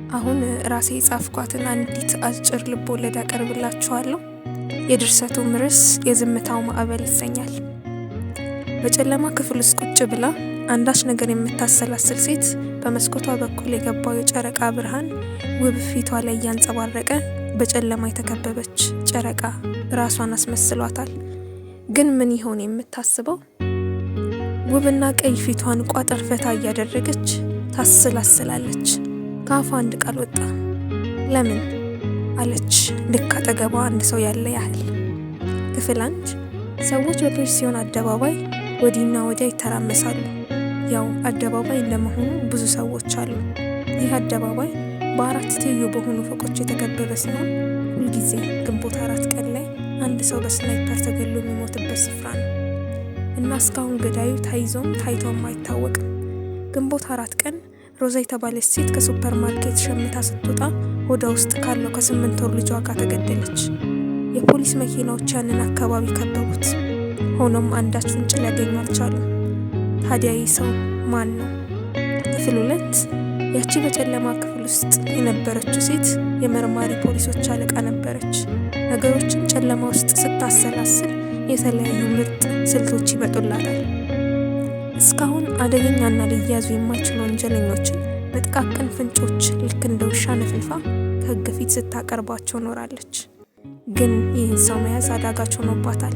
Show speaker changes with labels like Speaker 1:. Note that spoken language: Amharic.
Speaker 1: አሁን ራሴ የጻፍኳትን አንዲት አጭር ልብ ወለድ አቀርብላችኋለሁ። የድርሰቱም ርዕስ የዝምታው ማዕበል ይሰኛል። በጨለማ ክፍል ውስጥ ቁጭ ብላ አንዳች ነገር የምታሰላስል ሴት በመስኮቷ በኩል የገባው የጨረቃ ብርሃን ውብ ፊቷ ላይ እያንጸባረቀ በጨለማ የተከበበች ጨረቃ ራሷን አስመስሏታል። ግን ምን ይሆን የምታስበው? ውብና ቀይ ፊቷን ቋጠር ፈታ እያደረገች ታስላስላለች። ከአፏ አንድ ቃል ወጣ። ለምን አለች፣ ልክ አጠገቧ አንድ ሰው ያለ ያህል። ክፍል 1። ሰዎች በፔርሲዮን አደባባይ ወዲህና ወዲያ ይተራመሳሉ። ያው አደባባይ እንደመሆኑ ብዙ ሰዎች አሉ። ይህ አደባባይ በአራት ትይዩ በሆኑ ፎቆች የተከበበ ሲሆን ሁልጊዜ ግንቦት 4 ቀን ላይ አንድ ሰው በ sniper ተገሎ የሚሞትበት ስፍራ ነው እና እስካሁን ገዳዩ ታይዞም ታይቶም አይታወቅም። ግንቦት 4 ቀን ሮዛ የተባለች ሴት ከሱፐር ማርኬት ሸምታ ስትወጣ ሆዷ ውስጥ ካለው ከ8 ወር ልጇ ጋር ተገደለች። የፖሊስ መኪናዎች ያንን አካባቢ ከበቡት። ሆኖም አንዳች ፍንጭ ሊያገኙ አልቻሉም። ታዲያ ይህ ሰው ማን ነው? ክፍል 2። ያቺ በጨለማ ክፍል ውስጥ የነበረችው ሴት የመርማሪ ፖሊሶች አለቃ ነበረች። ነገሮችን ጨለማ ውስጥ ስታሰላስል የተለያዩ ምርጥ ስልቶች ይመጡላታል። እስካሁን አደገኛና ሊያዙ የማይችሉ ወንጀለኞችን በጥቃቅን ፍንጮች ልክ እንደ ውሻ ነፍልፋ ከሕግ ፊት ስታቀርባቸው ኖራለች። ግን ይህን ሰው መያዝ አዳጋች ሆኖባታል።